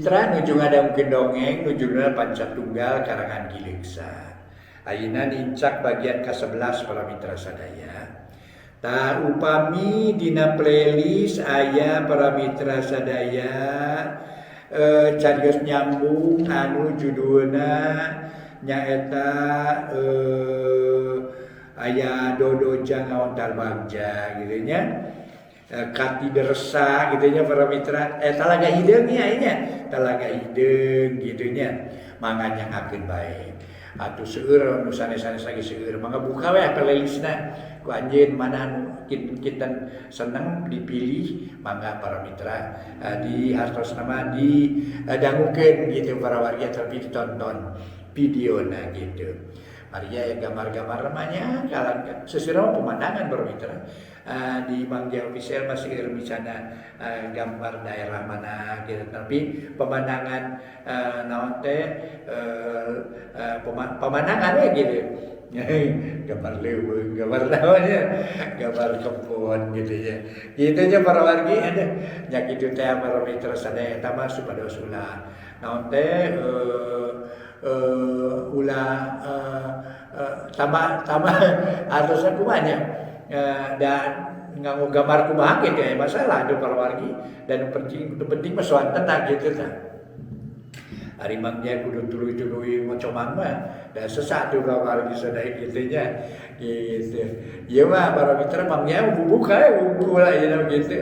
Mitra nuju ngadangkeun dongeng nu judulna Panca Tunggal karangan Ki Leuksa. Ayeuna nincak bagian ka-11 para mitra sadaya. Tah upami dina playlist aya para mitra sadaya carios nyambung anu judulna nyaeta aya Dodoja Ngaontar Bagja gitu nya. Kati dersa gitu nya para mitra, talaga hideung nya nya talaga hideung gitu nya, mangga nyangakeun bae atuh seueur nu sanes-sanes lagi seueur mangga buka we playlistna ku anjeun mana anu kinten seneng dipilih mangga para mitra di hartosna mah didangukeun gitu para warga tapi ditonton videona gitu. Maria ya gambar-gambar namanya kalau sesuai pemandangan para mitra di Mang Jaya Official masih misalnya gambar daerah mana gitu, tapi pemandangan naon teh pemandangan we gitu. Gambar leuweung, gambar naonnya, gambar kebun gitu ya. Gitu nya para wargi ada nya kitu teh para mitra sadaya eta mah supados ulah naon teh ulah tambah tambah harusnya kumaha nya dan nganggo gambar kumaha gitu ya masalah itu para wargi dan penting mah soantenna gitu tah. Ari Mang Jaya kudu tuluy-tuluy ngocomang mah da sesat tuh para wargi sadaya kitu nya gitu. Ieu mah para mitra Mang Jaya bubuka we lah ieu gitu.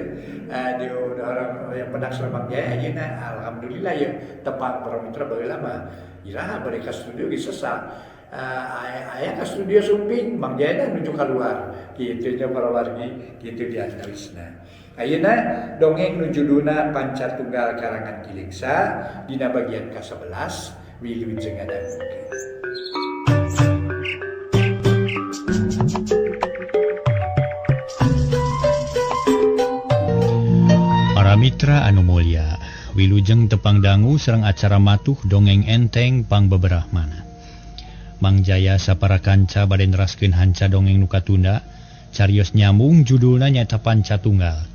Di orang yang penak sareng Mang Jaya ayeuna alhamdulillah ya tepang para mitra baheula mah iraha bade ka studio geus sesat. Aya ka studio sumping Mang Jaya nuju keluar kitu nya para wargi kitu di antawisna. Ayeuna dongeng nu judulna Panca Tunggal karangan Ki Leuksa dina bagian ka-11 wilujeng ngadangukeun. Para mitra anu mulya, wilujeng tepang dangu sareng acara matuh dongeng enteng pangbeberahmana. Mang Jaya sapara kanca bade neraskeun hanca dongeng nu katunda, carios nyambung judulna nyaeta Panca Tunggal.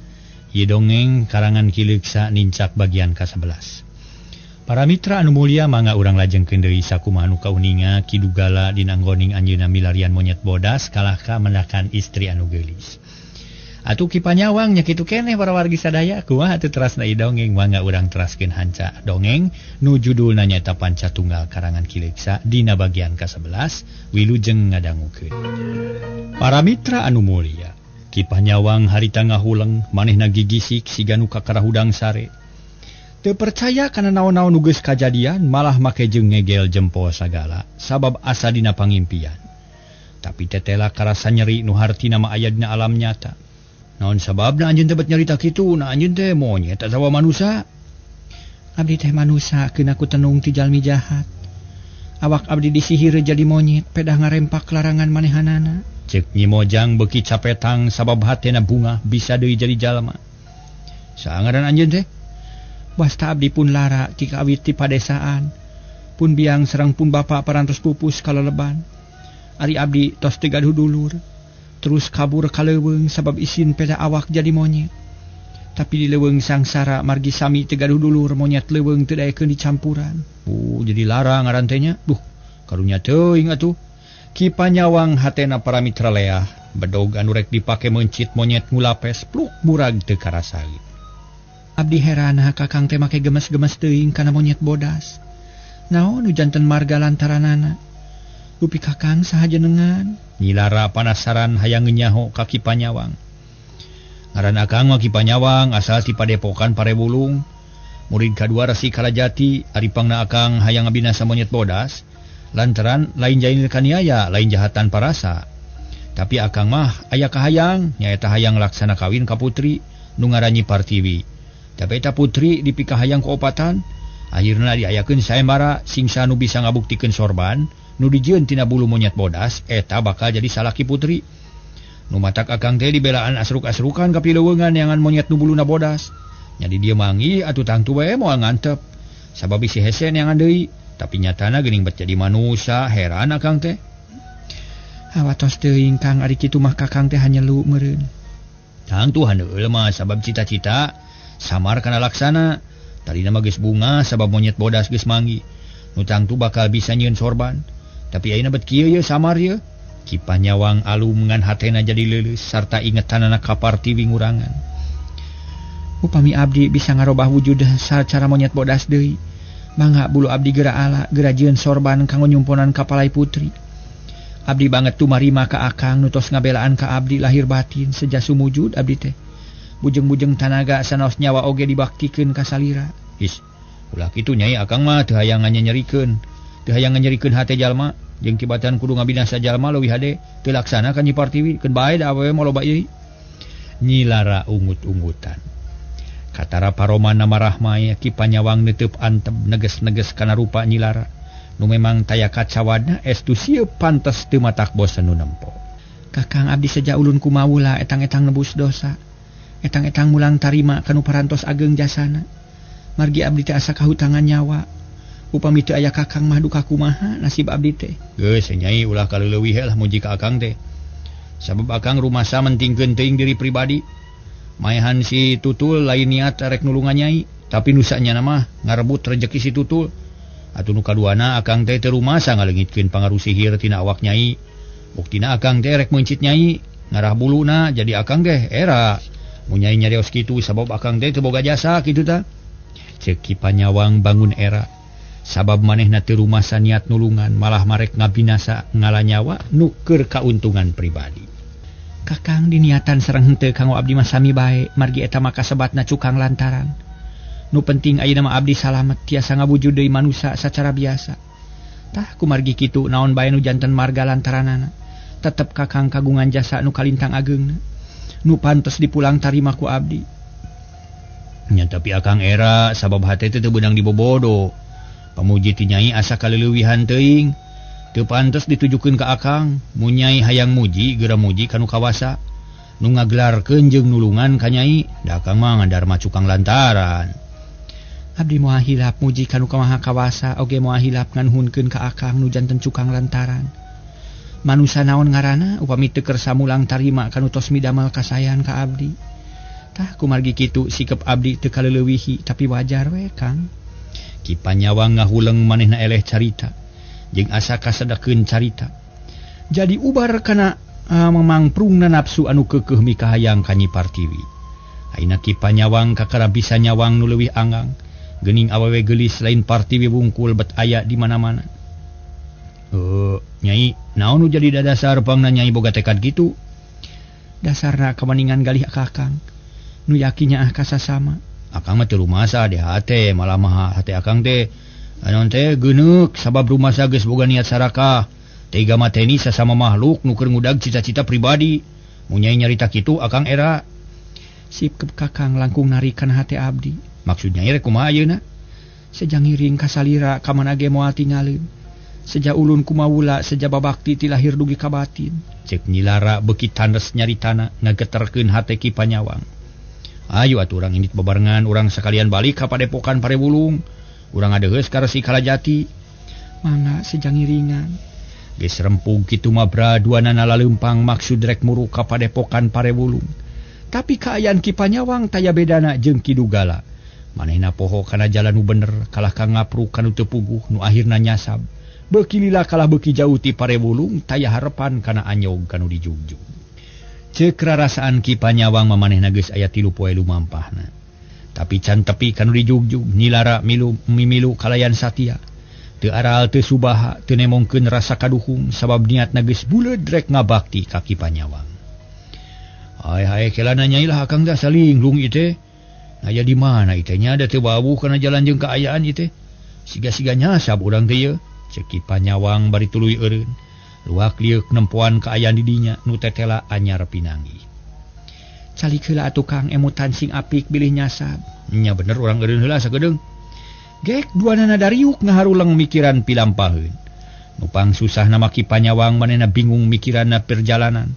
Ieu dongeng karangan Ki Leuksa nincak bagian ka-11. Para mitra anu mulya mangga urang lajengkeun deui sakumaha nu kauninga Ki Dugala dina nggoning anjeunna milarian monyet bodas kalahka mendakan istri anu geulis. Atuh Ki Panyawang nya kitu keneh para wargi sadaya kumaha atuh terasna ieu dongeng mangga urang teraskeun hanca dongeng nu judulna nyaeta Panca Tunggal karangan Ki Leuksa dina bagian ka-11 wilujeng ngadangukeun. Para mitra anu mulya, Ki Panyawang harita ngahuleng manehna gigisik siga nu kakara hudang sare. Teu percaya kana naon-naon nu geus kajadian malah make jeung ngegel jempol sagala sabab asa dina pangimpian. Tapi tetela karasa nyeri nu hartina mah aya dina alam nyata. Naon sababna anjeun teh bet nyarita kitu? Na anjeun teh monyet atawa manusa? Abdi teh manusa keuna ku tenung ti jalmi jahat. Awak abdi disihir jadi monyet pedah ngarempak larangan manehanana. Cek Nyi Mojang beuki capetang sabab hatena bungah bisa deui jadi jalma. Saangaran anjeun teh? Wasta abdi pun lara ti kawit ti padesaan. Pun biang sareng pun bapa parantos pupus kaleleban. Ari abdi tos teu gaduh dulur. Terus kabur ka leuweung sabab isin peda awak jadi monyet. Tapi di leuweung sangsara margi sami teu gaduh dulur monyet leuweung teu daekeun dicampuran. Jadi lara ngaran teh nya. Duh, karunya teuing atuh. Ki Panyawang hatena para mitra leah, bedog anu rek dipake meuncit monyet ngulapes pluk murag teu karasai. Abdi heran kakang teh make gemes-gemes teuing kana monyet bodas. Naon nu janten marga lantaranana? Dupi kakang saha jenengan? Nyi Lara panasaran hayang nyaho ka Ki Panyawang. Ngaran akang mah Ki Panyawang asal ti Padepokan Parebulung. Murid kadua Resi Kalajati, ari pangna akang hayang ngabinasa monyet bodas lantaran lain jain kaniaya, lain jahatan parasa. Tapi akang mah aya kahayang, nyaeta hayang laksana kawin ka putri nu ngaran Nyi Partiwi. Tapi eta putri dipikahayang ku opatan, akhirna diayakeun saembara singsa nu bisa ngabuktikeun sorban nu dijieun tina bulu monyet bodas eta bakal jadi salaki putri. Nu matak akang teh dibelaan asruk-asrukan ka pileuweungan neangan monyet nu buluna bodas. Nya di dieu manggih atuh tangtu we moal ngantep. Sabab bisi hese neangan deui, tapi nyatana geuning bet jadi manusa, heran akang teh. Awatos teuing Kang ari kitu mah kakang teh hanyelu meureun. Tangtu haneul mah sabab cita-cita samar kana laksana. Tadina mah geus bunga sabab monyet bodas geus manggi. Nu tangtu bakal bisa nyieun sorban. Tapi ayeuna bet kieu ye samar ye. Ki Panyawang alum ngan hatena jadi leuleus sarta ingetanana ka Partiwi ngurangan. Upami abdi bisa ngarobah wujud sacara monyet bodas deui. Mangga bulu abdi geura ala geura jieun sorban kanggo nyumponan ka Palai Putri. Abdi banget tumarima ka akang nu tos ngabelaan ka abdi lahir batin seja sumujud abdi teh. Bujeng-bujeng tanaga sanaos nyawa oge dibaktikeun ka salira. Is, ulah kitu nyai akang mah teu hayang nyerikeun. Teu hayang nyerikeun hate jalma jeung kibatan kudu ngabinasa jalma leuwih hade teu laksana ka Nyi Partiwi keun bae da awewe mah loba ieu. Nyi Lara ungut-ungutan. Katara paromana marah maya Ki Panyawang neuteub antep neges-neges kana rupa Nyi Lara. Nu memang taya kacawadna estu sieu pantes teu matak bosen nu nempo. Kakang abdi seja ulun kumawula etang-etang nebus dosa. Etang-etang mulang tarima kanu parantos ageng jasana. Margi abdi teh asa kahutangan nyawa. Upami teu aya kakang mah duka kumaha nasib abdi teh. Geus nyai ulah kaleuwih lah muji ka akang teh. Sabab akang rumasa mentingkeun teuing diri pribadi. Maehan si tutul lain niat rek nulungan nyai, tapi nu sanyana mah ngarebut rejeki si tutul. Atuh nu kaduana akang teh teu rumasa ngaleungitkeun pangaruh sihir tina awak nyai. Buktina akang teh rek meuncit nyai, ngarah buluna jadi akang teh era. Mun nyai nyarios kitu sabab akang teh teu boga jasa kitu ta. Ceuk Ki Panyawang bangun era. Sabab manehna teu rumasa niat nulungan malah marek ngabinasa ngalanyawa nu keur kauntungan pribadi. Kakang diniatan sareng henteu kanggo abdi mah sami bae margi eta mah kasebatna cukang lantaran. Nu penting ayeuna mah abdi salamet tiasa ngawujud deui manusa sacara biasa. Tah kumargi kitu naon bae nu janten marga lantaranana. Tetep kakang kagungan jasa nu kalintang ageungna. Nu pantes dipulang tarima ku abdi. Nya tapi akang era sabab hate teh teu beunang dibobodo. Pamuji ti nyai asa kaleuwihan teuing. Teu pantes ditujukeun ka akang. Mun nyai hayang muji geura muji kanu kawasa. Nu ngagelarkeun jeung nulungan ka nyai, da akang mah ngadarma cukang lantaran. Abdi moal hilap muji kanu maha kawasa oge moal hilap nganuhunkeun ka akang nu janten cukang lantaran. Manusa naon ngaranna upami teu kersa mulang tarima kanu tos midamel kasayan ka abdi. Tah kumargi kitu sikep abdi teu kaleuwihi tapi wajar we Kang. Ki Panyawang ngahuleng manehna eleh carita jeung asa kasedekeun carita. Jadi ubar kana mamangprungna nafsu anu keukeuh mikahayang ka Nyi Partiwi. Ayeuna Ki Panyawang kakara bisa nyawang nu leuwih anggang. Geuning awewe geulis lain Partiwi wungkul bet aya di mana-mana. Nyai, naon nu jadi dadasar pangna nyai boga tekad kitu? Dasarna kamaningan galih kakang. Nu yakinnya ah kasasama. Akang mah teu rumasa di hate, malah mah hate akang teh naon teh geuneuk sabab rumasa geus boga niat sarakah. Tega mateni sasama makhluk nu keur ngudag cita-cita pribadi. Mun nyai nyarita kitu akang era. Sip kakang langkung narikan hate abdi. Maksud nyai rek kumaha ayeuna? Seja ngiring kasalira ka mana ge moal tinggalin. Seja ulun kumawula seja babakti ti lahir dugi ka batin. Ceuk Nyi Lara beuki tandes nyaritana ngageterkeun hate Ki Panyawang. Ayo atuh urang indit babarengan urang sakalian balik ka padepokan Parewulung. Urang ngadeheus ka Resi Kalajati. Mangga seja ngiringan. Geus rempug kitu mah bra duanana laleumpang maksud rek muruk ka padepokan Parewulung. Tapi kaayaan Ki Panyawang taya bedana jeung Ki Dugala. Manehna poho kana jalan nu bener kalah ka ngapruk kanu teu puguh nu akhirna nyasab. Beuki lila kalah beuki jauh ti Parewulung taya harepan kana anyog kanu dijugjug. Ceuk rarasaan Ki Panyawang mamanehna geus aya 3 poe lumampahna. Tapi can tepi kanu dijugjug Nyi Lara milu mimilu kalayan satia. Teu aral teu subaha teu nemongkeun rasa kaduhung sabab niatna geus buleud rek ngabakti ka Ki Panyawang. Hai hai kelana nyai lah akang dah salinglung ieu teh. Aya di mana ieu teh nya da teu wawuh kana jalan jeung kaayaan ieu teh. Siga-siga nyasab urang teh ieu. Ceuk Ki Panyawang bari tuluy eureun. Luak lieuk nempoan kaayaan di dinya nu tetela anyar pinanggih. Calik heula atuh Kang emutan sing apik bilih nyasab. Nya bener urang eureun heula sagedeung. Gek duanana dariuk ngaharuleng mikiran pilampaheun. Nupang susahna mah Ki Panyawang manehna bingung mikiranna perjalanan.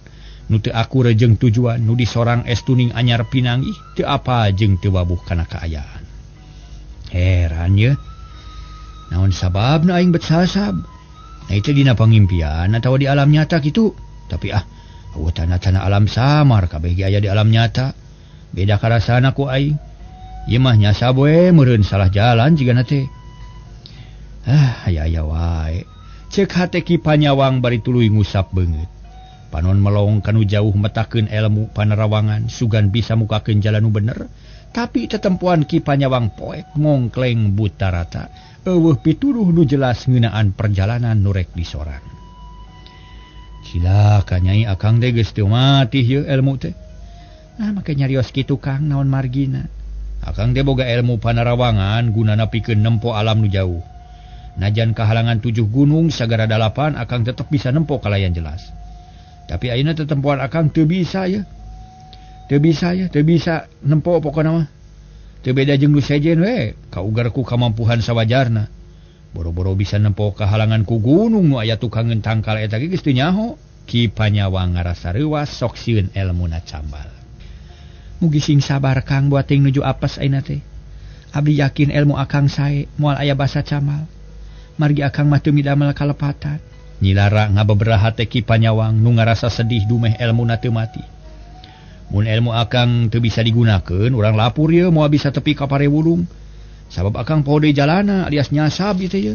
Nu teu akur jeung tujuan nu disorang estuning anyar pinanggih teu apa jeung teu wabuh kana kaayaan. Heran ye. Naon sababna aing bet sasab? Nah itu dina pangimpian atawa di alam nyata kitu. Tapi eueuh tanda-tanda alam samar kabeh ge aya di alam nyata. Beda karasana ku aing. Ieu mah nyasab we meureun salah jalan jigana teh. Ah, aya-aya wae. Ceuk hate Ki Panyawang bari tuluy ngusap beungeut. Panon melong kanu jauh metakeun ilmu panarawangan sugan bisa mukakeun jalan nu bener, tapi tetempuan Ki Panyawang poek mongkleng buta rata. Eueuh pituduh nu jelas ngeunaan perjalanan nu rek disorang. Cilaka Nyai akang teh geus teu mati ieu ilmu teh. Nah make nyarios kitu Kang naon margina. Akang teh boga ilmu panarawangan gunana pikeun nempo alam nu jauh. Najan kahalangan 7 gunung sagara 8 akang tetep bisa nempo kalayan jelas. Tapi ayeuna tetempuan akang teu bisa ya. Teu bisa ya, teu bisa nempo pokona mah. Teu beda jeung nu sejen we, kaugar ku kamampuhan sawajarna. Boro-boro bisa nempo kahalangan ku gunung nu aya tukangeun tangkal eta ge geus teu nyaho. Ki Panyawang ngarasa reuwas sok sieun elmuna cambal. Mugi sing sabar Kang buating nuju apes ayeuna teh. Abdi yakin ilmu akang sae moal aya basa camal. Margi akang mah teu midamel kalepatan. Nyilara ngabeberaha teh Ki Panyawang nu ngarasa sedih dumeh elmuna teu mati. Mun ilmu akang teu bisa digunakeun urang lapur ye moal bisa tepi ka Parewulung. Sabab akang poho deui jalana alias nyasab ieu teh ye.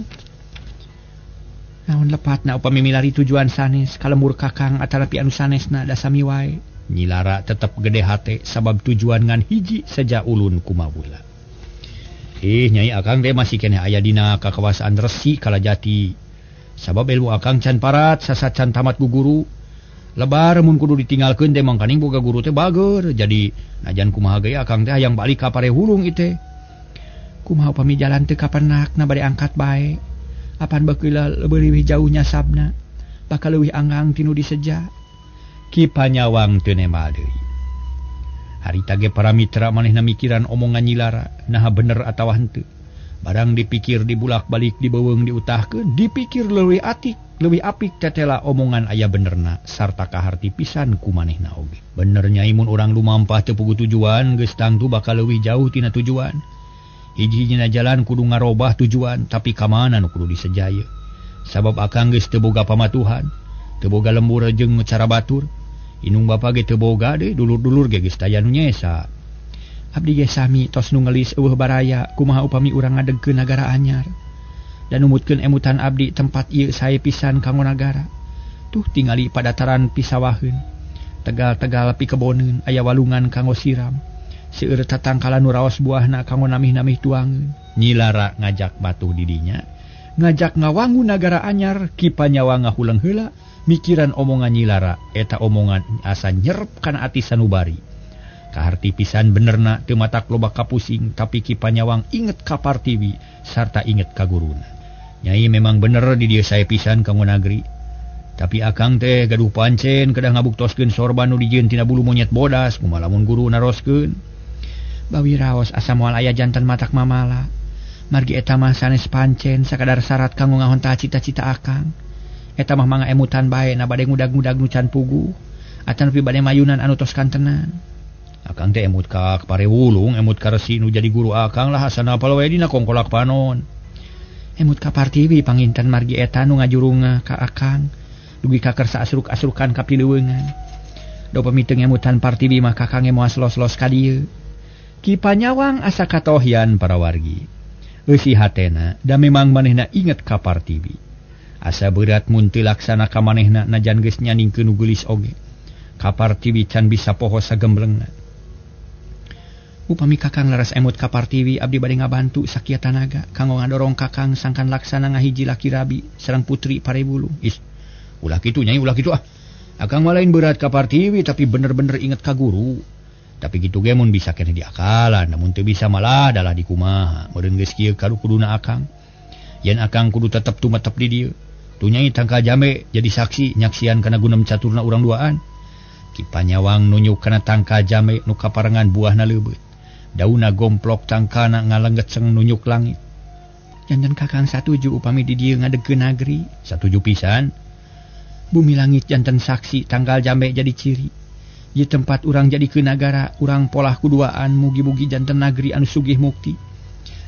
Naon lepatna upami milari tujuan sanes ka lembur kakang atanapi anu sanesna da sami wae. Nyilara tetep gede hate sabab tujuan ngan hiji seja ulun kumawula. Ih Nyai akang teh masih keneh aya dina kakawasaan Resi Kalajati. Sabab ilmu akang can parat sasat can tamat ku guru. Lebar mun kudu ditinggalkeun teh mangkaning boga guru teh bager. Jadi najan kumaha ge akang teh hayang balik ka Parehulung ieu teh. Kumaha upami jalan teu kapenakna bade angkat bae. Apan bakeula leuwih jauh nyasabna bakal leuwih anggang tinu diseja. Ki Panyawang teu nembal deui. Harita ge para mitra manehna mikiran omongan Nyilara naha bener atawa henteu. Barang dipikir dibulak-balik dibeuweung diutahkeun, dipikir leuwih atik, leuwih apik tetela omongan aya benerna sarta kaharti pisan ku manehna oge. Bener Nyai mun urang lumampah teu puguh tujuan geus tangtu bakal leuwih jauh tina tujuan. Hiji-hijina jalan kudu ngarobah tujuan tapi ka mana nu kudu disejaya. Sabab akang geus teu boga pamatuhan, teu boga lembur jeung cara batur. Inung bapa ge teu boga deui, dulur-dulur ge geus taya nu nyesa. Abdi ge sami tos nu ngelis eueuh baraya kumaha upami urang ngadegkeun nagara anyar. Dan numutkeun emutan abdi tempat ieu sae pisan kanggo nagara. Tuh tingali padataran pisawaheun. Tegal-tegal pikeboneun aya walungan kanggo siram. Seueur tatangkalan nu raos buahna kanggo namih-namih tuangeun. Nyilara ngajak batuh didinya, ngajak ngawangun nagara anyar. Ki Panyawang ngahuleng heula mikiran omongan Nyilara eta omongan asa nyerep kana ati sanubari. Kaharti pisan benerna teu matak loba kapusing tapi Ki Panyawang inget ka Partiwi sarta inget ka guruna. Nyai memang bener di dieu sae pisan kanggo nagri. Tapi akang teh gaduh pancen kedah ngabuktoskeun sorban nu dijieun tina bulu monyet bodas kumaha lamun guru naroskeun. Bawi raos asa moal aya jantan matak mamala. Margi eta mah sanes pancen sakadar syarat kanggo ngahontal cita-cita akang. Eta mah mangga emutan bae na bade ngudag-ngudag nu can puguh atanapi bade mayunan anu tos kantenan. Akang teh emut ka Parewulung, emut ka Resi nu jadi guru akang lah asana apal we dina kongkolak panon. Emut ka Partiwi panginten margi eta nu ngajurunga ka akang dugi ka kersa asruk-asrukan ka pileuweungan. Da upami teu ngemutan Partiwi mah kakang moal selos-los ka dieu. Ki Panyawang asa katohian para wargi. Eusi hatena da memang manehna inget ka Partiwi. Asa berat mun teu laksana ka manehna najan geus nyandingkeun nu geulis oge. Ka Partiwi can bisa poho sagemblengna. Upami kakang laras emut ka Partiwi abdi bade ngabantu sakieu tanaga kanggo ngadorong kakang sangkan laksana ngahiji laki rabi sareng putri Parewulung. Ih, ulah kitu Nyai, ulah kitu ah. Akang mah lain berat ka Partiwi tapi bener-bener inget ka guru. Tapi kitu ge mun bisa keneh diakalan, namun teu bisa malah dalah dikumaha. Meureun geus kieu kalu kuduna akang. Yen akang kudu tetep tumetep di dieu. Tu Nyai tangkal jambe jadi saksi nyaksian kana gunem caturna urang duaan. Ki Panyawang nunjuk kana tangkal jambe nu kaparengan buahna leubeut. Dauna gomplok tangkana ngalengeceng nunjuk langit. Janten kakang satuju upami di dieu ngadegkeun nagri. Satuju pisan. Bumi langit janten saksi tangkal jambe jadi ciri. Di tempat urang jadi ke nagara urang polah kuduaan mugi-mugi janten nagri anu sugih mukti.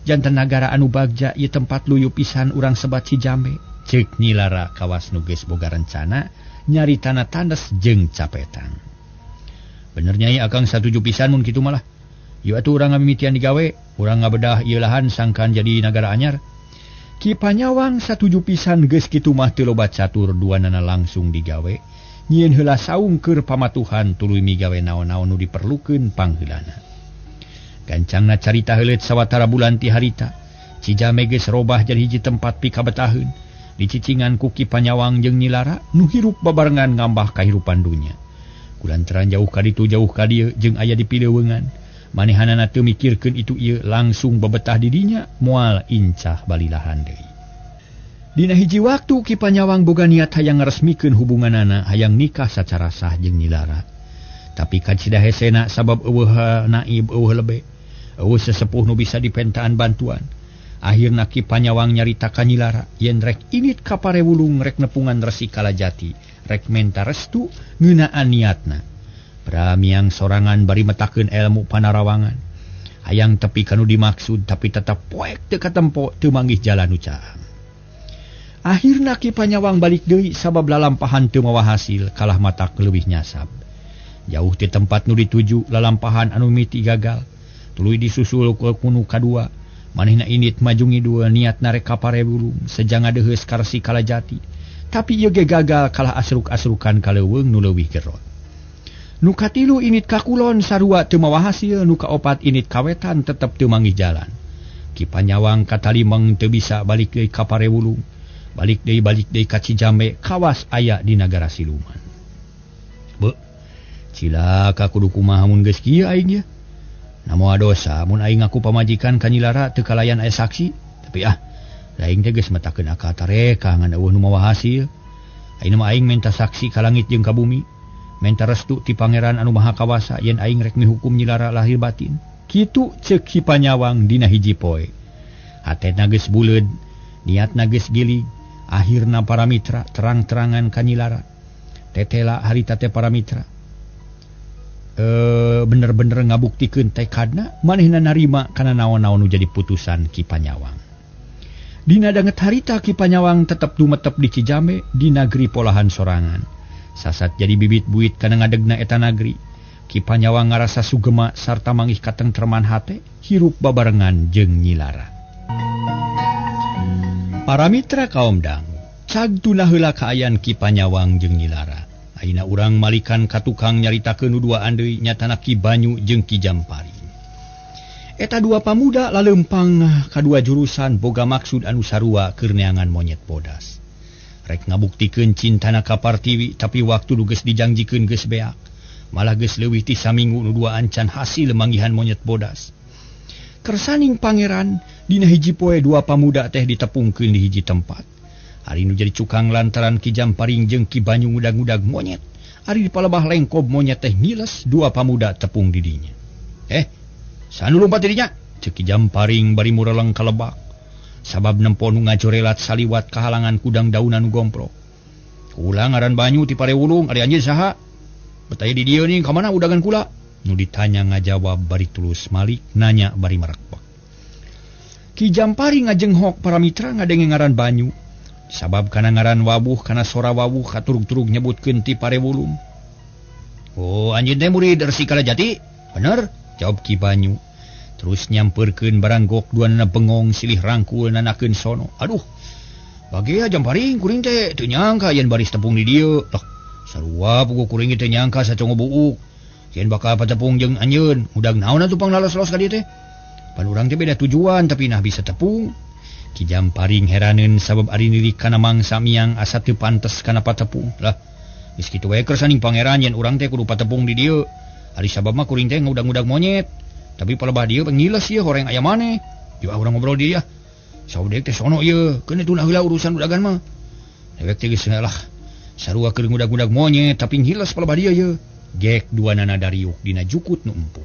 Janten nagara anu bagja ieu tempat luyu pisan urang sebat si jambe. Ceuk Nyilara kawas nu geus boga rencana nyaritana tandes jeung capetan. Bener Nyai akang satuju pisan mun kitu malah. Yuk atuh urang ngamimitian digawe, urang ngabedah ieu lahan sangkan jadi nagara anyar. Ki Panyawang satuju pisan geus kitu mah teu loba catur duanana langsung digawe. Nyieun heula saung keur pamatuhan tuluy migawe naon-naon nu diperlukeun pangheulana. Gancangna carita heuleut sawatara bulan ti harita. Cijambe geus robah jadi hiji tempat pikabetaheun. Dicicingan ku Ki Panyawang jeung Nyi Lara nu hirup babarengan ngambah kahirupan dunya. Kulantaran jauh ka ditu jauh ka dieu jeung aya di pileuweungan. Manehanana teu mikirkeun itu ieu langsung bebetah di dinya moal incah balilahan deui. Dina hiji waktu Ki Panyawang boga niat hayang ngaresmikeun hubunganana hayang nikah sacara sah jeung Nyi Lara. Tapi kacida hesena sabab eueuh naib eueuh lebe. Eueuh sesepuh nu bisa dipentaan bantuan. Akhirna Ki Panyawang nyarita ka Nyi Lara yen rek init ka Parewulung rek nepungan Resi Kalajati, rek menta restu ngeunaan niatna. Pramiang sorangan bari metakeun ilmu panarawangan. Hayang tepi kanu dimaksud tapi tetep poek teu katempo teu manggih jalan nu caang. Akhirna Ki Panyawang balik deui sabab lalampahan teu mawa hasil kalah matak leuwih nyasab. Jauh ti tempat nu dituju lalampahan anu miti gagal. Tuluy disusul ku kunu kadua. Manehna init maju ngidul niat narek ka Parewulung sejang ngadeheus ka Resi Kalajati. Tapi ieu ge gagal kalah asruk-asrukan ka leuweung nu leuwih gerot. Nu katilu init ka kulon sarua teu mawa hasil, nu kaopat init ka wetan tetep teu manggih jalan. Ki Panyawang katalimeng teu bisa balik deui ka Parewulung. Balik deui ka Cijambe kawas aya di nagara siluman. Beuh, cilaka kudu kumaha mun geus kieu aing ye. Namoa dosa mun aing ngaku pamajikan ka Nyi Lara teu kalayan aya saksi, tapi ah, aing teh geus metakeun akal tareka ngan eueuh nu mawa hasil. Ayeuna mah aing menta saksi ka langit jeung ka bumi. Menta restu ti pangeran anu maha kawasa yen aing rek mihukum Nyi Lara lahir batin. Kitu ceuk Ki Panyawang dina hiji poe. Hatena geus buleud, niatna geus gilig, akhirna para mitra terang-terangan ka Nyi Lara. Tetela harita teh para mitra. Bener-bener ngabuktikeun tekadna, manehna narima kana naon-naon nu jadi putusan Ki Panyawang. Dina danget harita Ki Panyawang tetep dumetep di Cijambe di nagri polahan sorangan. Sasat jadi bibit buit kana ngadegna eta nagri. Ki Panyawang ngarasa sugema sarta manggih katengtreman hate hirup babarengan jeung Nyi Lara. Para mitra kaum dangu, cag tunah heula kaayaan Ki Panyawang jeung Nyi Lara. Ayeuna urang malikan ka tukang nyaritakeun nu duaan deui nyatana Ki Banyu jeung Ki Jampari. Eta dua pamuda lalempang kadua jurusan boga maksud anu sarua keur neangan monyet bodas. Rek ngabuktikeun cintana ka Partiwi tapi waktu nu geus dijangjikeun geus beak. Malah geus leuwih ti saminggu nu duaan can hasil manggihan monyet bodas. Kersaning pangeran dina hiji poe dua pamuda teh ditepungkeun di hiji tempat. Ari nu jadi cukang lantaran Ki Jamparing jeung Ki Banyu ngudag-ngudag monyet. Ari di palebah lengkob monyet teh ngiles dua pamuda tepung di dinya. Sanu lompat di dinya? Ceuk Ki Jamparing bari mureleng ka lebak. Sabab nempo nu ngajorelat saliwat kahalangan kudang daunan nu gomprok. Kula ngaran Banyu ti Parewulung, ari anjeun saha? Betaya di dieu nih ka mana udagan kula? Nu ditanya ngajawab bari tulus malik, nanya bari marekpek. Ki Jamparing ngajenghok para mitra ngadenge ngaran Banyu. Sabab kana ngaran wabuh kana sora wawuh katurug-turug nyebutkeun ti Parewulung. Oh, anjeun teh murid Resi Kalajati? Bener, jawab Ki Banyu. Terus nyamperkeun baranggok duanana bengong silih rangkul nanakeun sono. Aduh, bagea Jamparing kuring teh teu nyangka yen baris tepung di dieu. Tah, sarua puguh kuring teu nyangka sacongo buuk. Yen bakal patepung jeung anjeun, udag naon atuh panglalos-los ka dieu teh? Pan urang teh beda tujuan tapi nah bisa tepung. Ki Jamparing heraneun sabab ari nilik kana mangsa miang asa teu pantes kana patepung. Lah, geus kitu we kersaning pangeran yen urang teh kudu patepung di dieu. Ari sabab mah kuring teh ngudag-ngudag monyet. Tapi palebah dieu pengiles ieu horeng aya maneh. Yuk urang ngobrol di dieu. Saudek teh sono ieu, keun tuna heula urusan udagan mah. Dewek teh geus lah. Sarua keur ngudag-ngudag monyet tapi ngiles palebah dieu ieu. Gek duanana dariuk dina jukut nu empuk.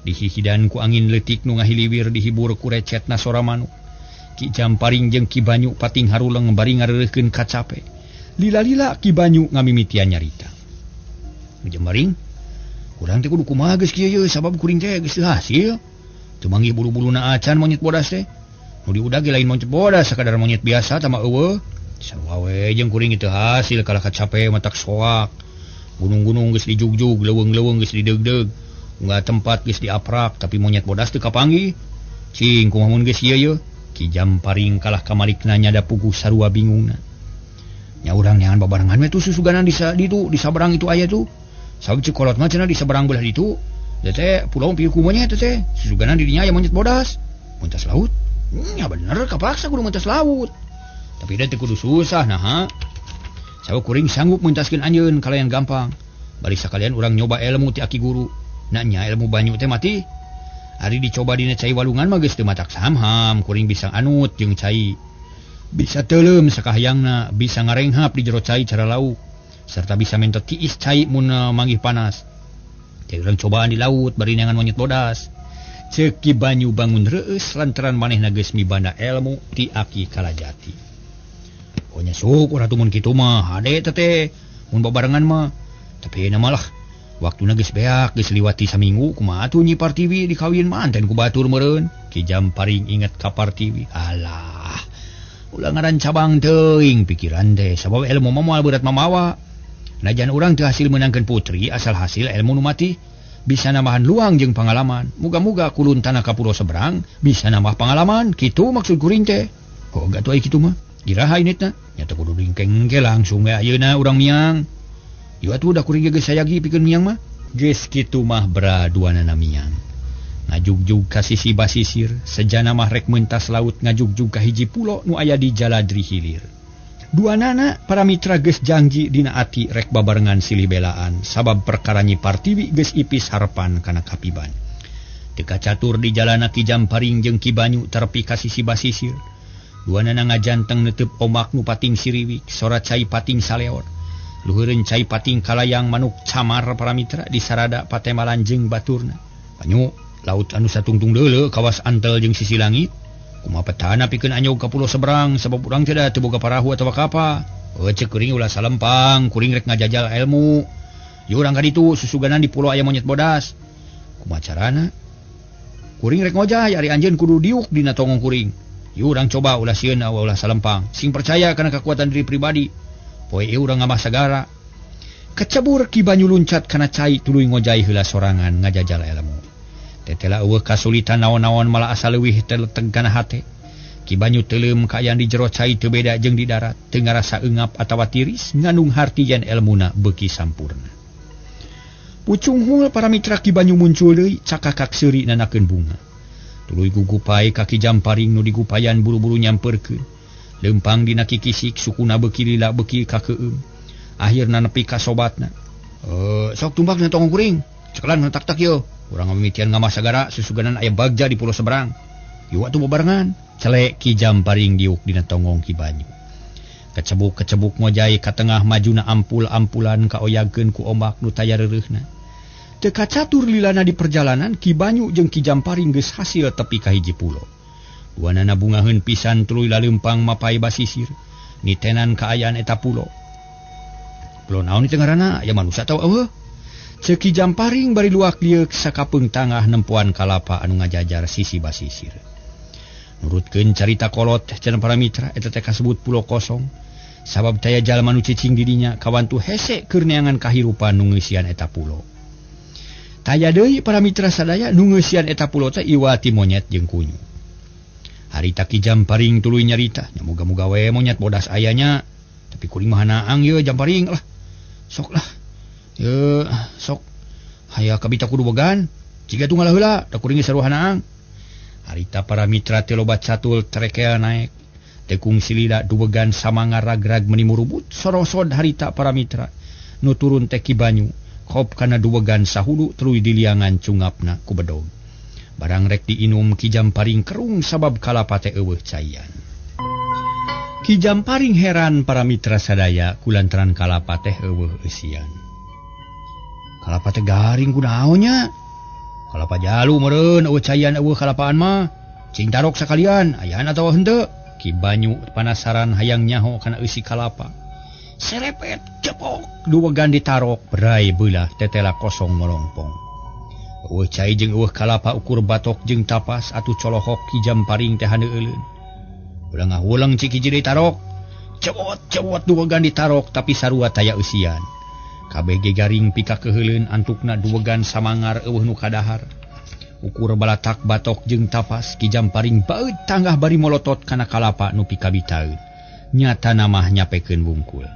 Dihihidan ku angin leutik nu ngahiliwir dihibur ku recetna sora manuk. Ki Jamparing jeung Ki Banyu pating haruleng bari ngareureukkeun kacape. Lila-lila Ki Banyu ngamimitian nyarita. Jamparing, urang teh kudu kumaha geus kieu ye sabab kuring teh geus teu hasil. Teu manggih bulu-buluna acan monyet bodas teh. Nu diudag ge lain monyet bodas sakadar monyet biasa tah mah eueuh. Sarua we jeung kuring teu hasil kalah kacape matak soak. Gunung-gunung geus dijugjug, leuweung-leuweung geus dideugdeug. Unggal tempat geus diaprak tapi monyet bodas teu kapanggih. Cing kumaha mun geus ieu ye? Ki Jamparing kalah kamalikna nyada puguh sarua bingungna. Nya urang neangan babarengan we tuh susuganan di ditu di saberang itu aya tuh. Sabab ceuk kolot mah cenah di saberang belah ditu. Teh teh pulau pieu ku monyet teh. Susuganan di dinya aya monyet bodas. Mentas laut. Nya bener kapaksa kudu mentas laut. Tapi da teu kudu susah naha. Sabab kuring sanggup mentaskeun anjeun kalayan gampang. Bari sakalian urang nyoba ilmu ti aki guru. Nanya ilmu banyu teh mati. Ari dicoba dina cai walungan mah geus teu matak samham, kuring bisa anut jeung cai. Bisa teuleum sakahayangna, bisa ngarenghap di jero cai cara lauk, serta bisa mentot tiis cai mun manggih panas. Teh urang cobaan di laut bari neangan monyet bodas. Ceuk Ki Banyu bangun reueus lantaran manehna geus mibanda ilmu ti Aki Kalajati. Oh nya syukur atuh mun kitu mah, hade teh teh mun babarengan mah. Tapi ayeuna mah lah waktuna geus beak, geus liwati saminggu kumaha atuh Nyi Partiwi dikawin manten ku batur meureun. Ki Jamparing inget ka Partiwi. Alah, ulah ngaran cabang teuing pikiran teh sabab ilmu mah moal berat mamawa. Najan urang teu hasil meunangkeun putri, asal hasil ilmu nu mati bisa nambahan luang jeung pangalaman. Muga-muga kulun tanah ka pulau seberang bisa nambah pangalaman, kitu maksud kuring teh. Oh gatuh aya kitu mah. Iraha inetna? Nya teu kudu dingkeng ge langsung we ayeuna urang miang. Ieu atuh da kuring ge geus sayagi pikeun miang mah. Geus kitu mah bra duanana miang. Ngajugjug ka sisi basisir, sejana mah rek mentas laut ngajugjug ka hiji pulo nu aya di Jaladri Hilir. Duanana para mitra geus janji dina ati rek babarengan silih belaan sabab perkara Nyi Partiwi geus ipis harepan kana kapiban. Teu kacatur di jalana Ki Jamparing jeung Ki Banyu terepi ka sisi basisir. Duanana ngajanteng neuteup ombak nu pating siriwik, sora cai pating saleor. Luhureun cai pating kalayang manuk camar para mitra disarada patemalan jeung baturna. Banyu laut anu satungtung deuleu kawas antel jeung sisi langit. Kumaha petana pikeun anyog ka pulau seberang sabab urang teh da teu boga parahu atawa kapal. Heuh ceuk kuring ulah salempang, kuring rek ngajajal ilmu. Ieu urang ka ditu susuganan di pulau aya monyet bodas. Kumaha carana? Kuring rek ngojay ari anjeun kudu diuk dina tongong kuring. Ieu urang coba ulah sieun ulah salempang. Sing percaya kana kekuatan diri pribadi. Poe ieu urang ngamah sagara. Kecebur Ki Banyu luncat kana cai tuluy ngojay heula sorangan ngajajal ilmu. Tetela eueuh kasulitan naon-naon malah asa leuwih teleteg kana hate. Ki Banyu teuleum kaayaan di jero cai teu beda jeung di darat, teu ngarasa eungap atawa tiris, ngandung harti yen elmuna beuki sampurna. Pucunghul para mitra Ki Banyu muncul deui cakakak seuri nanakeun bunga. Tuluy gugupai ka Ki Jamparing nu digupayan buru-buru nyamperkeun. Leumpang dina kikisik sukuna beuki lila beuki kakeueum. Akhirna nepi ka sobatna. Sok tumbak na tongong kuring. Cekelan tak-tak yo. Urang ngamimitian ngamah sagara susuganan aya bagja di pulau seberang. Ieu atuh babarengan. Celek Ki Jamparing diuk dina tongong Ki Banyu. Kecebuk-kecebuk ngojay ka tengah majuna ampul-ampulan kaoyagkeun ku ombak nu taya reureuhna. Teu kacatur lilana di perjalanan Ki Banyu jeung Ki Jamparing geus hasil tepi ka hiji pulo. Duanana bungaheun pisan tuluy laleumpang mapai basisir. Nitenan kaayaan eta pulo. Pulo naon ieu ngaranna? Aya manusia atawa eueuh? Ceuk Ki Jamparing bari luak lieuk sakapeung tangah nempoan kalapa anu ngajajar sisi basisir. Nurutkeun carita kolot cenah para mitra eta teh kasebut pulo kosong. Sabab taya jalma nu cicing di dinya kawantu hese keur neangan kahirupan nu ngeusian eta pulo. Taya deui para mitra sadaya nu ngeusian eta pulo teh iwati monyet jeung kunyu. Harita Ki Jamparing tuluy nyarita, nya muga-muga we monyet bodas ayanya. Tapi kuring mah hanaang ieu Jamparing lah. Sok lah. Ye, sok. Haya kabita kudu bogan. Jiga tuh ngalah heula, da kuring ge sarua hanaang. Harita para mitra teh loba catul trekea naek. Tekung silila duwegan samanga ragrag meni murubut sorosod harita para mitra. Nu turun teh Ki Banyu, kop kana duwegan sahulu tuluy diliangan cungapna ku bedog. Barang rek diinum Ki Jamparing kerung sabab kalapa teh eueuh caian. Ki Jamparing heran para mitra sadaya kulantaran kalapa teh eueuh eusian. Kalapa teh garing kunaon nya? Kalapa jalu meureun eueuh caian eueuh kalapaan mah. Cing tarok sakalian ayaan atawa henteu? Ki Banyu panasaran hayang nyaho kana eusi kalapa. Serepet cepok duwegan ditarok berai beulah tetela kosong molongpong. Eueuh cai jeung eueuh kalapa ukur batok jeung tapas atuh colohok Ki Jamparing teh haneueuleun. Ulah ngahuleng cik hiji deui tarok. Cewot-cewot duwegan ditarok tapi sarua taya eusian. Kabeh ge garing pika keheuleun antukna duwegan samangar eueuh nu kadahar. Ukur balatak batok jeung tapas Ki Jamparing baeut tanggah bari molotot kana kalapa nu pikabitaeun. Nyata namah nyapekeun wungkul.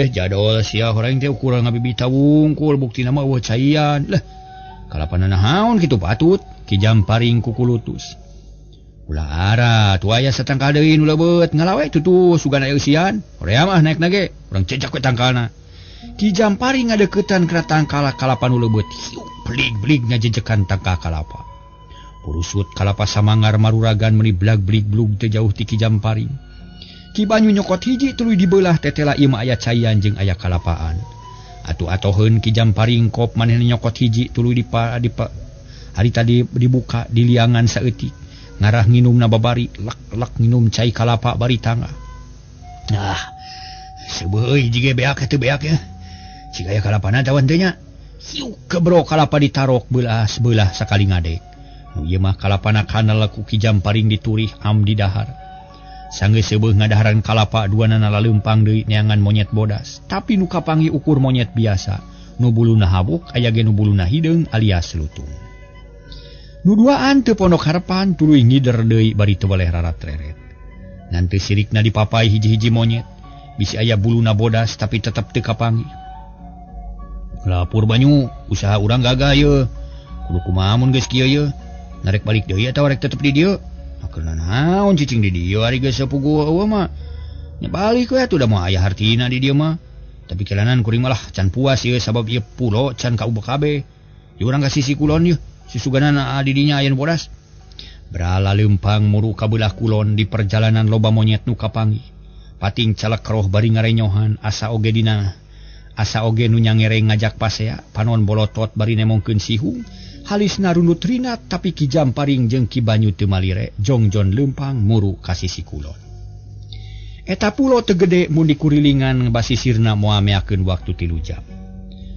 Jadol sia horeng teh ukuran ngabibita wungkul buktina mah eueuh caian. Lah, kalapana naon kitu patut Ki Jamparing kukulutus. Ulah ara tuh aya satangkal deui nu leubeut ngalawe tutuh sugan aya eusian. Hoream ah naekna ge urang cecak we tangkalna. Ki Jamparing ngadeukeutan kana tangkal kalapa nu leubeut. Hiuk blig-blig ngajejekan tangkal kalapa. Purusut kalapa samangar maruragan meuni blag-blig blug teu jauh ti Ki Jamparing. Ki Banyu nyokot hiji tuluy dibelah tetela ieu mah aya caian jeung aya kalapaan. Atuh atoheun Ki Jamparing kop manehna nyokot hiji tuluy hari tadi dibuka di liangan saeutik. Ngarah nginumna babari lek-lek nginum cai kalapa bari tangah. Ah, seubeuh euy jige beak teu beak ya. Cik aya kalapana tawan teu nya. Hiuk kebro kalapa ditarok beulah-beulah sakali ngadek. Nu ieu mah kalapana kanal ku Ki Jamparing diturih am di dahar. Sanggeus seubeuh ngadaharan kalapa duanana laleumpang deui neangan monyet bodas. Tapi nu kapanggih ukur monyet biasa, nu buluna habuk aya ge nu buluna hideung alias lutung. Nu duaan teu pondok harepan tuluy ngider deui bari teu boleh rarat-reret. Ngan teu sirikna dipapai hiji-hiji monyet, bisi aya buluna bodas tapi tetep teu kapanggih. Lapur Banyu, usaha urang gagal ye. Kudu kumaha mun geus kieu ye? Narek balik deui atawa rek tetep di dieu? Akeuna naon cicing di dieu ari geus sapuguh eueuh mah. Nya balik we atuh da moal aya hartina di dieu mah. Tapi kelanan kuring malah can puas ieu sabab ieu pulo can kaubek kabeh. Di urang ka sisi kulon yeuh. Susuganana di dinya aya nu bodas. Berala leumpang muru ka beulah kulon di perjalanan loba monyet nu kapanggih. Pating calekroh bari ngarenyohan asa oge dina. Asa oge nu nyangereng ngajak pasea, panon bolotot bari nemongkeun sihung. Halisna rundut rinat tapi Ki Jamparing jeung Ki Banyu teu malire, jongjon leumpang muru ka sisi kulon. Eta pulo teu gede mun dikurilingan basisirna moal meakeun waktu 3 jam.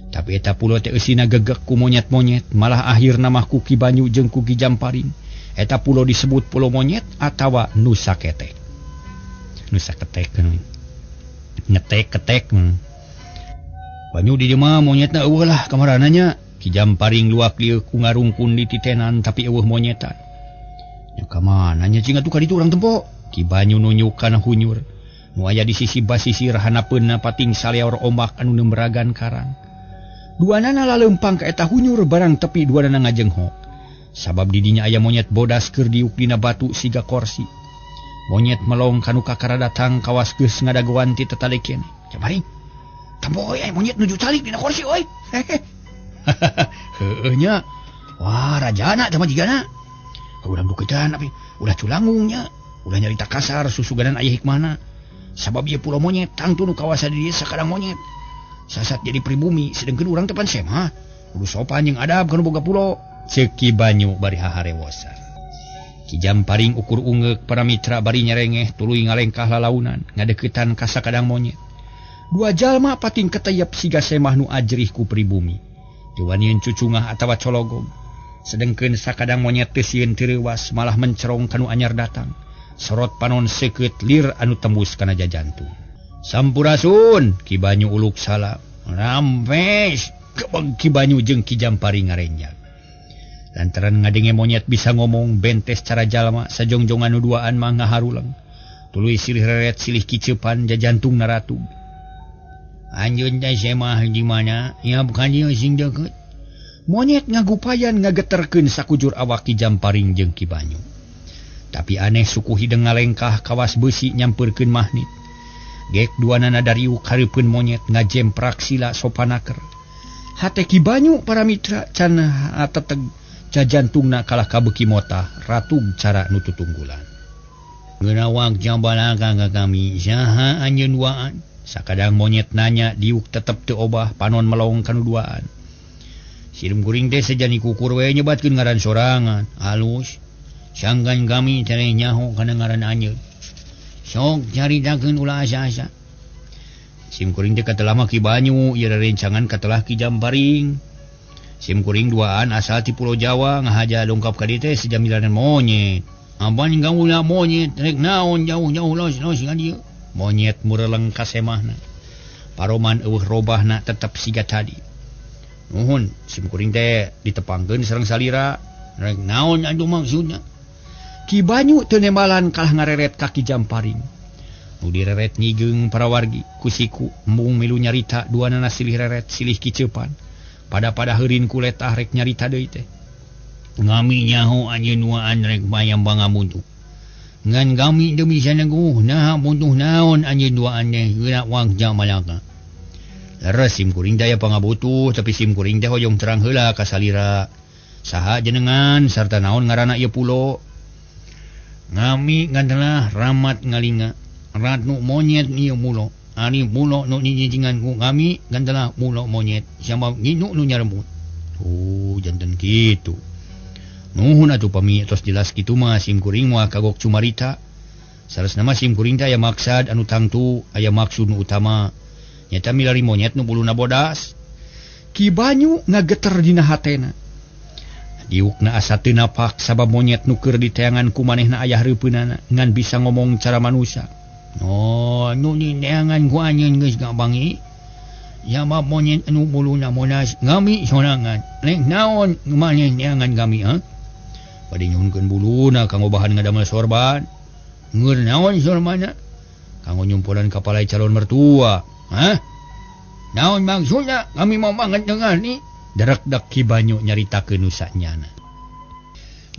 Tapi eta pulo teh eusina gegek ku monyet-monyet, malah akhirna mah ku Ki Banyu jeung ku Ki Jamparing. Eta pulo disebut pulo monyet atawa Nusa Ketek. Nusa Ketek ngetek-ketek. Banyu di dieu mah monyetna eueuh lah kamarana nya. Ki Jamparing luak lieu ku ngarungkun di titenan tapi eueuh monyetan. Nya ka mana nya cing atuh ka ditu urang tempo. Ki Banyu nunjuk kana hunyur. Nu aya di sisi basisir hanapeunna pating saleor ombak anu nemberagan karang. Duanana laleumpang ka eta hunyur barang tepi duanana ngajenghok. Sabab didinya aya monyet bodas keur diuk dina batu siga korsi. Monyet melong kanu kakara datang kawas geus ngadagoan ti tetalik keneh. Jamparing. Tempo euy monyet nuju calik dina korsi euy. Heueuh nya. Wah, rajana teh mah jigana. Urang duketan tapi ulah culangung nya. Ulah nyarita kasar susuganan aya hikmahna. Sabab ieu pulo monyet tangtu nu kawasa di dieu sakadang monyet. Sasat jadi pribumi sedengkeun urang teh pan semah. Kudu sopan jeung adab kana boga pulo. Ceuk Ki Banyu bari haharewosan. Ki Jamparing ukur ungeuk para mitra bari nyerengeh tuluy ngalengkah lalaunan ngadeuketan ka sakadang monyet. Dua jalma pating keteyep siga semah nu ajrih ku pribumi. Teu wanian cucungah atawa cologog. Sedengkeun sakadang monyet teu sieun teu reuwas malah mencerong kanu anyar datang. Sorot panon seukeut lir anu tembus kana jajantung. Sampurasun Ki Banyu uluk salam. Rampes kebeg Ki Banyu jeung Ki Jamparing ngarenjag. Lantaran ngadenge monyet bisa ngomong bentes cara jalma sajongjongan nu duaan mah ngaharuleng. Tuluy silih reret silih kiceupan jajantung naratug. Anjeun teh semah di mana? Ya bukan dieu sing deukeut. Monyet ngagupayan ngageterkeun sakujur awak Ki Jamparing jeung Ki Banyu. Tapi aneh suku hideung ngalengkah kawas beusi nyampeurkeun mahnit. Gek duanana dariuk hareupeun monyet ngajemprak sila sopanaker. Hate Ki Banyu para mitra can teteg jajantungna kalah kabeuki motah ratug cara nu tutunggulan. Geunawak jabalaka ka kami saha anjeun duaan. Sakadang monyet nanya diuk tetep teu obah panon melong kanu duaan. Sirum kuring teh sejani kukur we nyebatkeun ngaran sorangan. Halus sangkan kami tereh nyaho kana ngaran anjeun. Sok caritakeun ulah asa-asa. Sim kuring teh katelah mah Ki Banyu, ieu rerencangan katelah Ki Jamparing. Sim kuring duaan asal ti Pulau Jawa ngahaja dongkap ka dieu teh sejamilanan monyet. Apan ganggulah monyet rek naon jauh-jauh los los ka dieu. Monyet mureleng ka semahna. Paroman eueuh robahna tetep siga tadi. Nuhun sim kuring teh ditepangkeun sareng salira. Rek naon atuh maksudna? Ki Banyu teu nembalan kalah ngareret ka Ki Jamparing. Nu direret nyigeung para wargi ku siku embung milu nyarita duanana silih reret silih kiceupan. Pada-pada heurin ku letah rek nyarita deui teh. Ngami nyaho anjeun duaan rek bayam bangamuntu. Ngan kami demi saneguh naha butuh naon anjeun duaan teh geura wangja malaka. Leres sim kuring daya pangabutuh tapi sim kuring teh hoyong terang heula ka salira. Saha jenengan sarta naon ngaranna ieu pulo. Ngami ngantelah ramat ngalinga. Ratnu monyet ieu mulo. Ari mulo nu nyijingan ku kami gantelah mulo monyet sabab nginuk nu nyarembut. Oh janten kitu. Nuhun atuh pami tos jelas kitu mah sim kuring moal kagok cumarita. Saresna mah sim kuring teh aya maksad anu tangtu, aya maksud nu utama. Nyata milari monyet nu buluna bodas. Ki Banyu ngageter dina hatena. Diukna asa teu napak sabab monyet nu keur diteangan ku manehna aya hareupeunana ngan bisa ngomong cara manusia. Oh, nu diteangan ku anjeun geus gabangi. Sabab monyet anu buluna bodas ngami sorangan. Rek naon maneh neangan kami ha? Bade nyuhunkeun buluna kanggo bahan ngadamel sorban. Ngur naon sorbanna? Kanggo nyumpulan kapalai calon mertua. Hah? Naon maksudna kami mau banget dengar nih? Derekdek Ki Banyu nyaritakeun nu sanyana.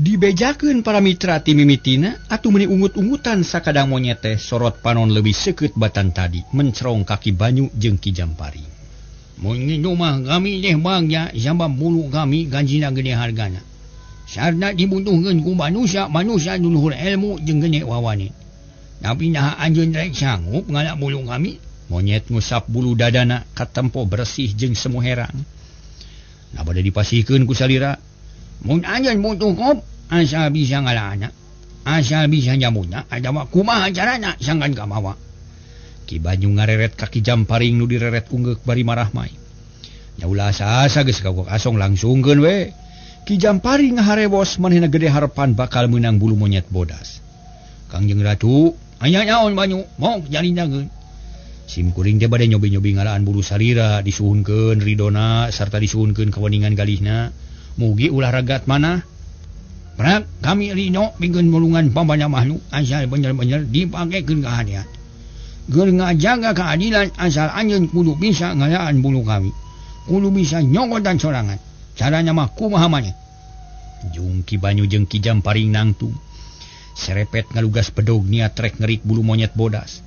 Dibejakeun para mitra ti mimitina atuh meuni ungut-ungutan sakadang monyet teh sorot panon leuwih seukeut batan tadi mencerong ka Ki Banyu jeung Ki Jampari. Mun ngitu mah kami teh bagja sabab bulu kami gajina gede hargana. Sarta dibutuhkeun ku manusia, manusia nu luhur ilmu jeung gede wawane. Tapi naha anjeun rek sanggup ngala bulu kami? Monyet ngusap bulu dadana katempo bersih jeung semu herang. Nah bade dipasihkeun ku salira. Mun anjeun butuh kop, asal bisa ngalana. Asal bisa nyambutna, atawa kumaha carana sangkan kamawa. Ki Banyu ngareret ka Ki Jamparing nu direret unggeuk bari marah mai. Nya ulah asa-asa geus kagok asong langsungkeun we. Ki Jamparing ngaharewos manehna gede harepan bakal meunang bulu monyet bodas. Kangjeng Ratu, aya naon Banyu? Mok jalinakeun. Sim kuring teh bade nyobi-nyobi ngalaan bulu salira disuhunkeun ridona sarta disuhunkeun kaweningan galihna. Mugi ulah ragat mana. Prak kami ridho pikeun mulungan pambana makhluk asal bener-bener dipakekeun ka hadiah. Keur ngajaga keadilan asal anjeun kudu bisa ngalaan bulu kami. Kudu bisa nyogotan sorangan. Caranya mah kumaha maneh. Jung Ki Banyu jeung Ki Jamparing nangtung. Serepet ngalugas bedog niat rek ngerik bulu monyet bodas.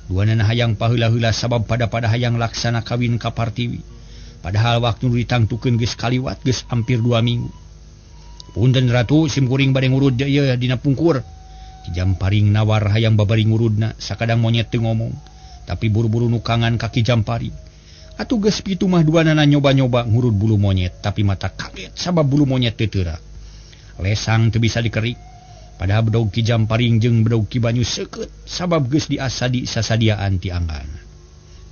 Duanana hayang paheula-heula sabab pada-pada hayang laksana kawin ka Partiwi. Padahal waktu nu ditangtukeun geus kaliwat geus hampir 2 minggu. Punten Ratu sim kuring bade ngurud ieu dina pungkur. Ki Jamparing nawar hayang babari ngurudna sakadang monyet teu ngomong. Tapi buru-buru nukangan ka Ki Jamparing. Atuh geus kitu mah duanana nyoba-nyoba ngurud bulu monyet tapi mata kaget sabab bulu monyet teu teurak. Lesang teu bisa dikerik. Padahal bedog Ki Jamparing jeung bedog Ki Banyu seukeut sabab geus diasadi sasadiaan ti anggan.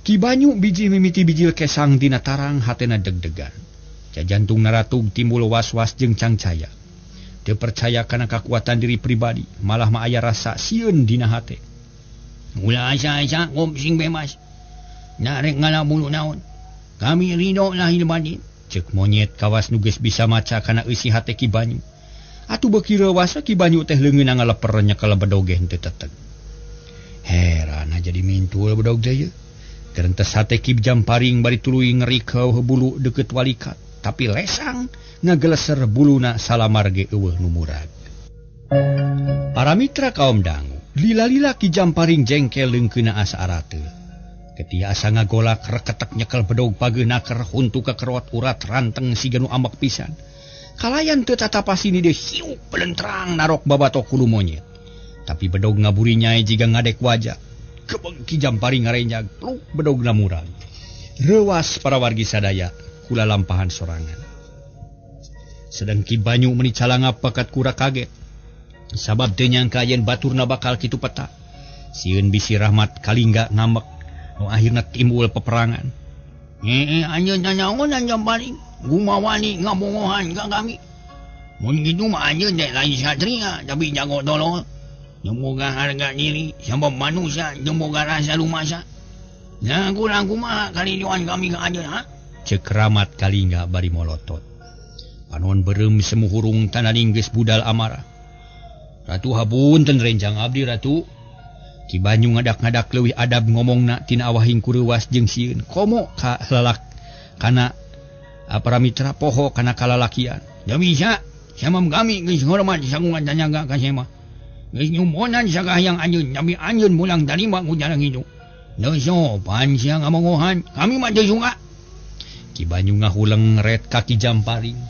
Ki Banyu biji mimiti bijil kesang dina tarang hatena deg-degan. Jajantung naratug timbul was-was jeung cangcaya. Teu percaya kana kakuatan diri pribadi, malah mah aya rasa sieun dina hate. Ulah asa-asa ngom sing bebas. Narek ngala bulu naon. Kami ridho lahir batin. Cek monyet kawas nu geus bisa maca kana eusi hate Ki Banyu. Atuh beuki reuwas Ki Banyu teh leungeunna ngaleper nyekel bedog ge henteu teteg. Heran jadi mintul bedog teh ieu. Gerentes hate Ki Jamparing bari tuluy ngerikeuh bulu deukeut walikat, tapi lesang ngageleser buluna salamar ge eueuh nu murag. Para mitra kaum dangu, lila-lila Ki Jamparing jengkel leungkeuna asa arateul. Ketia asa ngagolak reketek nyekel bedog pageeh naker huntu kakerot urat ranteng siga nu ambek pisan. Kalayan teu tatapasini deui hiup belentrang narok babatok hulu monyet. Tapi bedog ngaburi nyai jiga ngadek wajah. Kebeng Ki Jamparing ngarenjag pluk bedogna murag. Reuwas para wargi sadaya kula lampahan sorangan. Sedang Ki Banyu meuni calangap pakat kura kaget. Sabab teu nyangka yen baturna bakal kitu peta. Sieun bisi rahmat kalingga ngambek. Nu akhirna timbul peperangan. Anjeun nanaonan Jamparing? Gumawani ngabongohan ka kami. Mun kitu mah anjeun teh lain satria tapi jago tolol. Teu boga harga diri sabab manusia teu boga rasa rumasa. Nya kurang kumaha kalijuan kami ka anjeun ha? Ceuk Ramat Kalingga bari molotot. Panon beureum semu hurung tananing geus budal amarah. Ratu hapunten rencang abdi ratu. Ki Banyu ngadak-ngadak leuwih adab ngomongna tina awahing kureuwas jeung sieun komo ka lalak kana para mitra poho kana kalalakian. Da bisa samam kami geus hormat sangungan tanyaga ka sema. Geus nyumonan sagahayang anjeun tapi anjeun mulang tarima ku jalan hidup. Teu sopan sia ngamongohan kami mah teu suka. Ki Banyu ngahuleng ret ka Ki Jamparing.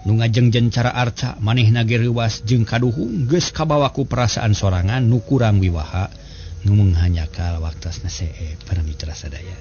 Nu ngajengjen cara arca manehna ge reuwas jeung kaduhung geus kabawa ku perasaan sorangan nu kurang wiwaha nu menghanyakal waktasna seep para mitra sadaya.